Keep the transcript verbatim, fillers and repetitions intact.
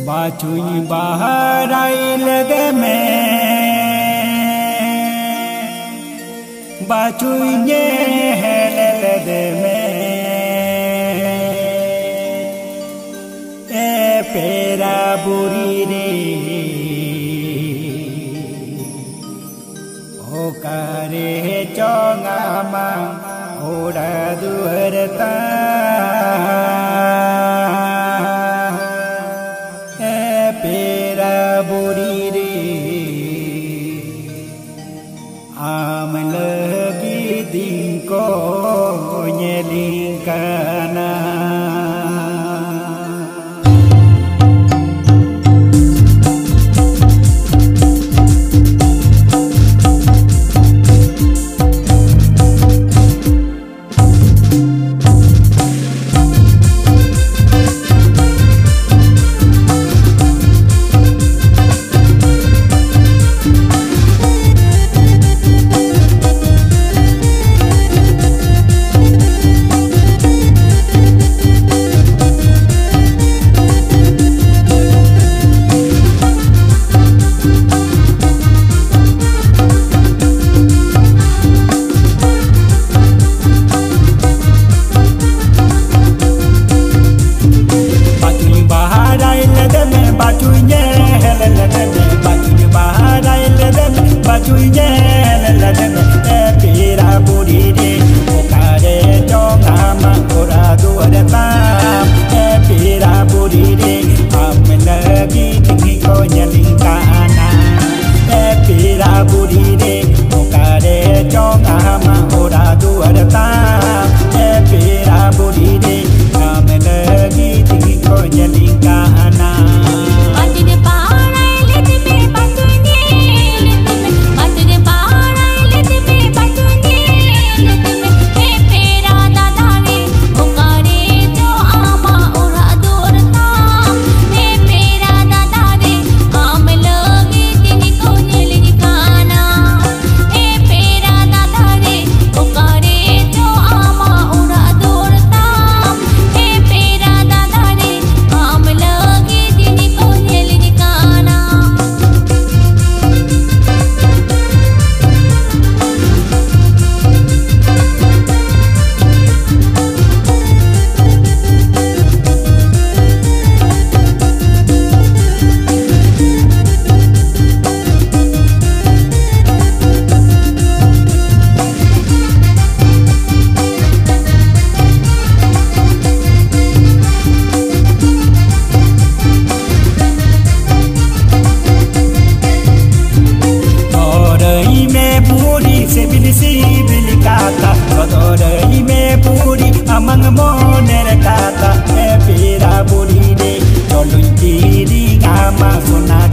ᱵᱟᱪᱩᱧ ᱵᱟᱦᱟᱨᱟᱭ ᱞᱮᱫᱮ ᱢᱮ, ᱵᱟᱪᱩᱧ ᱧᱮᱞ ᱞᱮᱫᱮ ᱢᱮ, ᱮ ᱯᱮᱲᱟ ᱵᱩᱲᱤ ᱨᱮ᱾ ᱚᱠᱟᱨᱮ ᱪᱚᱝ ᱟᱢᱟᱜ ᱚᱲᱟᱜ ᱫᱩᱣᱟᱹᱨ ᱛᱟᱢ, ᱮ ᱯᱮᱲᱟ ᱵᱩᱲᱤ ᱨᱮ, ᱟᱢ ᱞᱟᱹᱜᱤᱫ ᱤᱧ ᱠᱚ ᱧᱮᱞᱤᱧ ᱠᱟᱱᱟ᱾ ᱵᱟᱪᱩᱧ ᱵᱟᱦᱟᱨᱟᱭ ᱞᱮᱫᱮ ᱢᱮ, ᱵᱟᱪᱩᱧ ᱧᱮᱞ ᱞᱮᱫᱮ ᱢᱮ, ᱵᱟᱪᱩᱧ ᱵᱟᱦᱟᱨᱟᱭ ᱞᱮᱫᱮ ᱢᱮ, ᱵᱟᱪᱩᱧ ᱧᱮᱞ ᱞᱮᱫᱮ ᱢᱮ, ᱮ ᱯᱮᱲᱟ ᱵᱩᱲᱤ ᱨᱮ, ᱚᱠᱟᱨᱮ ᱪᱚᱝ ᱟᱢᱟᱜ ᱚᱲᱟᱜ ᱫᱩᱣᱟᱹᱨ ᱛᱟᱢ, ᱮ ᱯᱮᱲᱟ ᱵᱩᱲᱤ ᱨᱮ, ᱟᱢ ᱞᱟᱹᱜᱤᱫ ᱤᱧ ᱠᱚ ᱧᱮᱞᱤᱧ ᱠᱟᱱᱟ᱾ ᱮ ᱯᱮᱲᱟ ᱵᱩᱲᱤ ᱨᱮ, ᱚᱠᱟᱨᱮ ᱪᱚᱝ ᱟᱢᱟᱜ ᱚᱲᱟᱜ ᱫᱩᱣᱟᱹᱨ ᱛᱟᱢ? ᱮ ᱯᱮᱲᱟ ᱵᱩᱲᱤ ᱨᱮ, ᱟᱢ ᱞᱟᱹᱜᱤᱫ ᱤᱧ ᱠᱚ ᱧᱮᱞᱤᱧ ᱠᱟᱱᱟ᱾ ᱵᱟᱪᱩᱧ ᱵᱟᱦᱟᱨᱟᱭ ᱞᱮᱫᱮ ᱢᱮ, ᱵᱟᱪᱩᱧ ᱧᱮᱞ ᱞᱮᱫᱮ ᱢᱮ, ᱵᱟᱪᱩᱧ ᱵᱟᱦᱟᱨᱟᱭ ᱞᱮᱫᱮ ᱢᱮ, ᱵᱟᱪᱩᱧ ᱧᱮᱞ ᱞᱮᱫᱮ ᱢᱮ᱾ ᱥᱤᱵᱤᱞ ᱠᱟᱛᱷᱟ ᱥᱚᱫᱚᱨᱟᱹᱧ ᱢᱮ ᱵᱩᱲᱤ, ᱟᱢᱟᱝ ᱢᱚᱱᱮᱨ ᱠᱟᱛᱷᱟ ᱮ ᱯᱮᱲᱟ ᱵᱩᱲᱦᱤ ᱨᱮ᱾ ᱪᱚᱞᱚᱧ ᱠᱤᱨᱤᱧ ᱟᱢᱟ ᱥᱚᱱᱟ